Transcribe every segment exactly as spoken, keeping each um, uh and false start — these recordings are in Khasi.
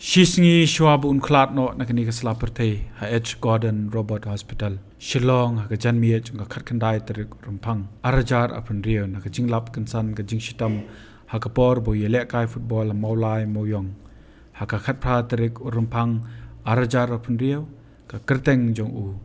Shi sngi shwa ba un khlad noh na kane ka sla pyrthei ha H Gordon Roberts Hospital, Shillong, ha ka janmiet jong ka khatkhyndai tarik u Rymphang, ar hajar arphew hynriew, na ka jinglap kynsan ka jingshitom ha ka por ba u ïalehkai football ha Mawlai Mawiong. Ha ka khatphra tarik u Rymphang, ar hajar arphew hynriew, ka kyrteng jong u,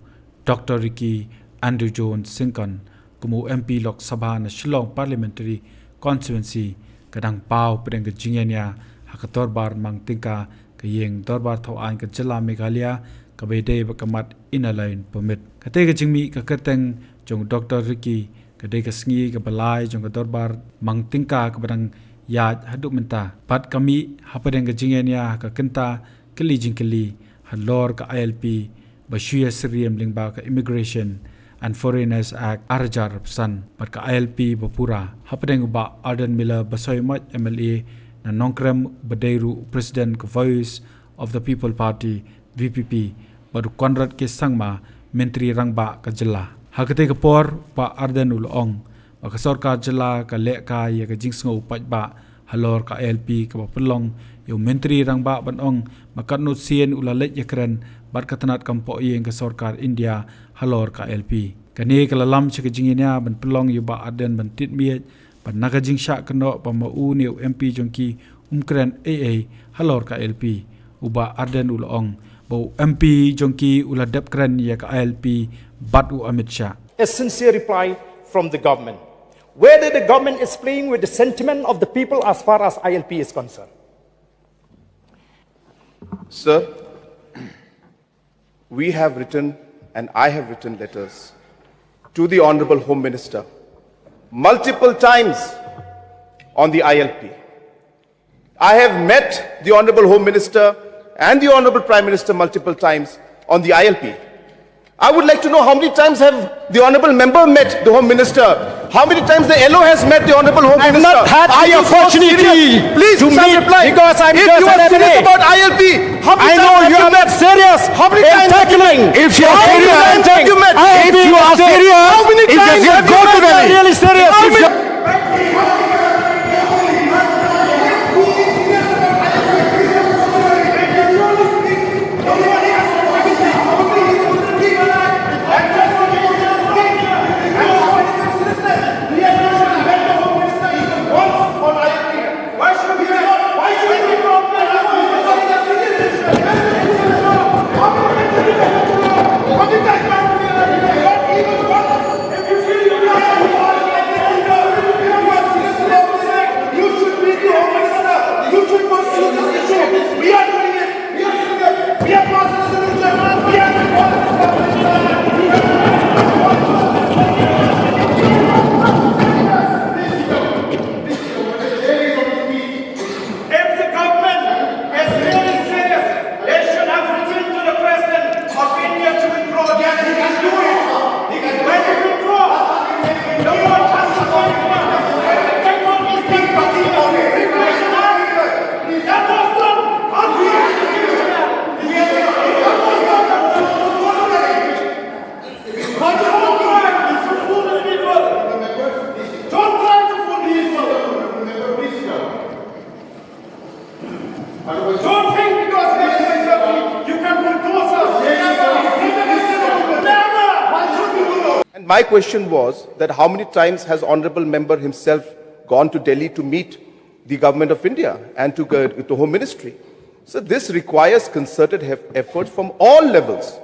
Doctor Ricky Andrew Jones Syngkon, kum u M P Lok Sabha na Shillong Parliamentary Constituency, ka dang paw pdeng ka jingïania ha ka dorbar mang tyngka ka ïing dorbar thaw aiñ ka jylla Meghalaya, kaba ïadei bad ka mat Inner Line Permit. Kata ka jingmih ka kyrteng jong u Doctor Ricky ka dei ka sngi kaba lai jong ka dorbar mang tyngka kaba dang ïaid haduh mynta. Bad ka mih hapdeng ka jingïania ha ka kynta kylli jingkylli halor ka I L P ba shu ïasyriem lyngba ka Immigration and Foreigners Act ar hajar arphew san bad ka I L P ba pura. Hapdeng u Bah Ardent Miller Basaiawmoit M L A na Nongkrem, uba dei ruh u President ka Voice of the People Party, V P P, bad u Conrad K Sangma, Myntri Rangbah ka jylla. Ha katei ka por u Bah Ardent u la ong ba ka sorkar jylla ka lehkai ïa ka jingsngew paidbah halor ka I L P, kaba pynlong ïa u Myntri Rangbah ban ong ba katno sien u la leit ïakren bad ka tnad kam pohïing ka sorkar India halor ka I L P. Kane ka la lam sha ka jingïania ban pynlong ïa u Bah Ardent ban tied miej bad na ka jingshah kynnoh ba ma u ne u M P jong ki um kren ei ei halor ka I L P, u Bah Ardent u la ong ba u M P jong ki u la dep kren ïa ka I L P bad u Amit Shah. A sincere reply from the government, whether the government is playing with the sentiment of the people as far as I L P is concerned. Sir, we have written, and I have written letters to the Honorable Home Minister multiple times on the I L P. I have met the Honorable Home Minister and the Honorable Prime Minister multiple times on the I L P. I would like to know how many times have the Honorable Member met the Home Minister? How many times the L O has met the Honorable Home Minister? I've not had the opportunity to meet because I'm just an M L A. Please, sir, reply. If you are serious about I L P, how many times have you met? I know you are not serious in tackling. If you are serious in tackling, if you are serious, how many times have you met? Really serious. How many If the government is really serious, they should have written to the President of India to withdraw. Yes, he can do it. He can do it. When he withdraw, the world has to go. That was done. Don't try to fool the people. Don't try to fool the people. Don't think because you can bulldoze us. Never. Never. And my question was that how many times has Honorable Member himself gone to Delhi to meet the Government of India and to go to Home Ministry? So this requires concerted hef-, effort from all levels.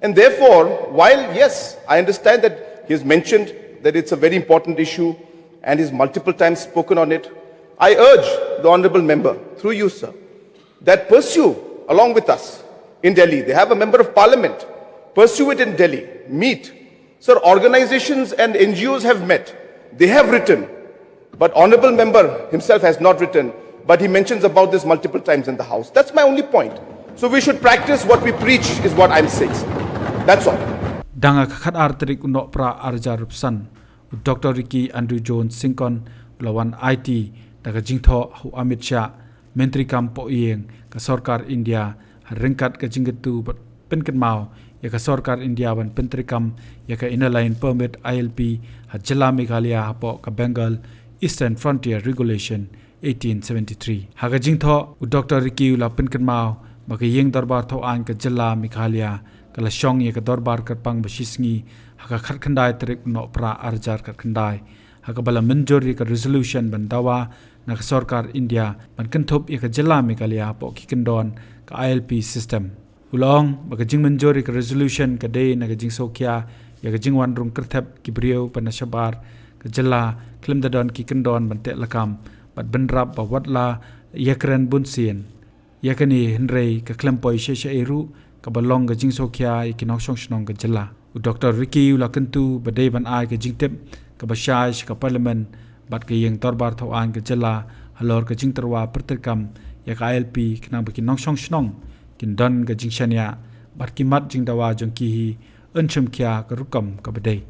And therefore, while, yes, I understand that he has mentioned that it's a very important issue and he's multiple times spoken on it, I urge the Honorable Member, through you, sir, that pursue along with us in Delhi. They have a Member of Parliament. Pursue it in Delhi. Meet. Sir, organizations and N G Os have met. They have written. But Honorable Member himself has not written, but he mentions about this multiple times in the House. That's my only point. So we should practice what we preach is what I'm saying, sir. That's all. Dang ha ka khatar tarik u Nohprah ar hajar arphew san, u Doctor Ricky Andrew Jones Syngkon u la wan aiti da ka jingthoh ha u Amit Shah, Myntri kam pohïing ka sorkar India, ha ryngkat ka jingkyntu bad pynkynmaw ïa ka sorkar India ban pyntreikam ïa ka Inner Line Permit, I L P, ha jylla Meghalaya hapoh ka Bengal Eastern Frontier Regulation, eighteen seventy-three. Ha ka jingthoh, u Doktor Ricky u la pynkynmaw ba ka Ïing Dorbar Thawaiñ ka Jylla Meghalaya ka la shong ïa ka dorbar kyrpang ba shisngi ha ka khatkhyndai tarik u Nohprah arhajar khatkhyndai, ha kaba la mynjur ïa ka resolution ban dawa na ka sorkar India ban kynthup ïa ka Jylla Meghalaya hapoh ki kyndon ka I L P system. U la ong ba ka jingmynjur ïa ka resolution ka dei na ka jingsngewkhia ïa ka jingwan rung kyrthep ki briew ba na shabar ka jylla khlem da don ki kyndon ban teh lakam bad bynrap ba wat la ïakren bunsien ïa kane, hynrei ka khlem poi shisha ei ruh, kaba long ka jingsngewkhia ïa ki nongshong shnong ka jylla. U Doktor Ricky u la kyntu ba dei ban ai ka jingtip kaba shai sha ka Parliament bad ka Ïing Dorbar Thawaiñ ka jylla halor ka jingtyrwa pyrthikkam ïa ka I L P, khnang ba ki nongshong shnong kin don ka jingshaniah bad ki mat jingdawa jong ki hi yn shim khia ka rukom kaba dei.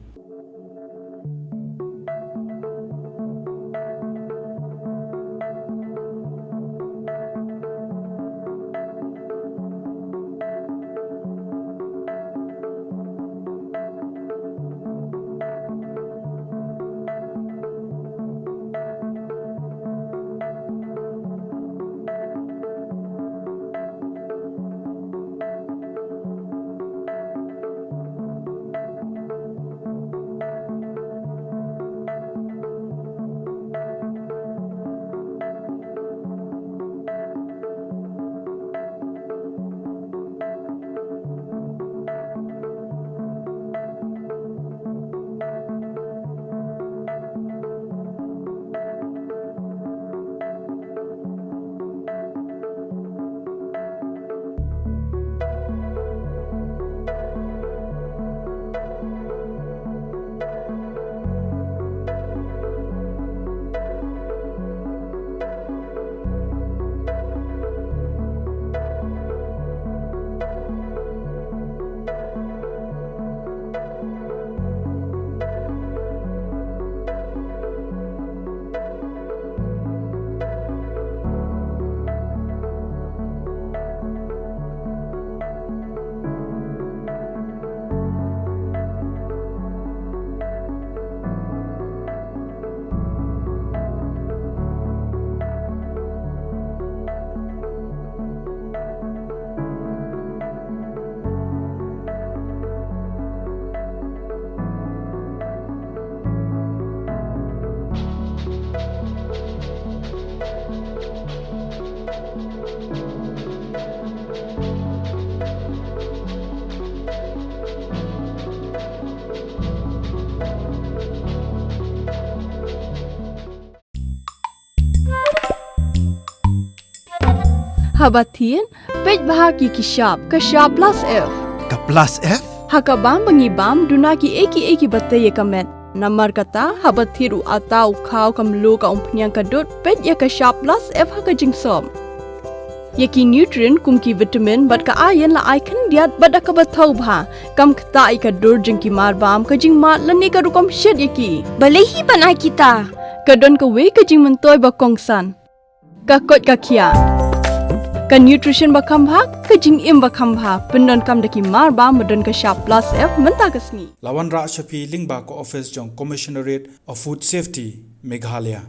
Haba thied, peit bha ki ki shap, ka shap plus F. Ka plus F? Ha ka bam ba ngi bam, duna ki ei ki ei kiba tei ïa ka met. Namar kata, haba thied u atta, u khaw, ka mluh, ka umphniang, ka dud, peit ïa ka shap plus F ha ka jingsop. Ïa ki nutrient kum ki vitamin bad ka iron la ai khyndiat bad da kaba thaw bha. Kam ktah ïa ka dur jong ki marbam, ka jingmad lane ka rukom shet ïa ki. Balei hi ban ai kita? Ka don kawei ka jingmyntoi ba kongsan. Ka koit ka khiah. Ka nutrition ba kham bha, ka jingim ba kham bha. Pyndonkam da ki marbam ba don ka shap plus F mynta ka sngi. La wanrah sha phi lyngba ka office jong Commissionerate of Food Safety, Meghalaya.